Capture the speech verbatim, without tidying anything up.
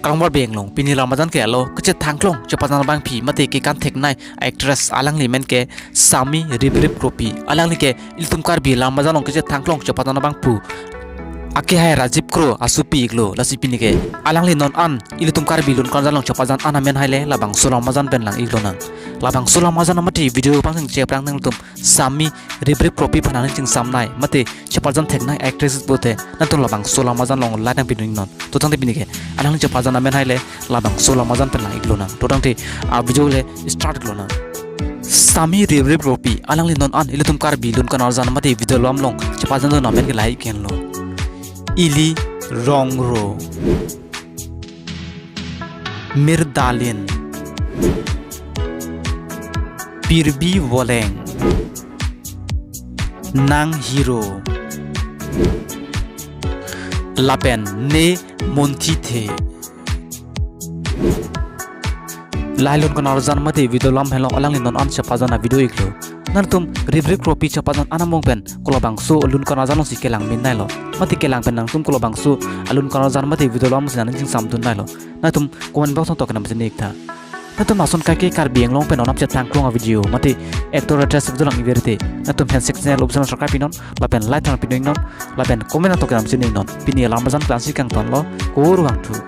Karbi Anglong pini alam ajan ke alo kachethangklong chepajam abangpi mate kekan theknei actress, alangli amen ke Sami Riprip Kropi. Alangli ke ilitum Karbi alam ajan along kachethangklong chepajam abangpo. Akehai Rajiv Kro asopi iklo, lasi pini ke alangli non an ilitum Karbi lun karjan along chepajam an amen haile labangso alam ajan pen lang iklonang. Labangso alam ajan mate video pangcheng cheprang nangtum Sami Riprip Kropi aphan nangchingsamnei mate chepajam theknei actress pulote nangtum labangso alam ajan along like nangpidun iknon. To tangte pini ke alangli chepajam amen haile labangso alam ajan pen lang iklonang. To tangte a video le start iklonang. Sami Riprip Kropi alangli non an ilitum Karbi lun karjan mate video alam along chepajamdun amen ke lahei henlo: Ili Rongro, Mirdalin, Pirbi Voleng, Nang Hero, lapen Ne Monthithe. Lahei lun karjan mate video alam henlo alangli non an chepajam a video iklo. Nangtum Riprip Kropi chepajam an among pen kolabangso lun karjan alongsi kelang minneilo mate kelang pen nangtum kolabangso alun karjan mate video alam si nangchingsamdunneilo, nangtum comment box along toke nangpachini iktha. Nangtum lason kaike Karbi Anglong pen non an chethangklong a video mate actor actress video lang iver te nangtum handshake channel option subscribe pinon lapen like nangpidun iknon lapen comment along toke nangpachini iknon. Pini alam ajan klangsi kangtonlo, kurvangthu.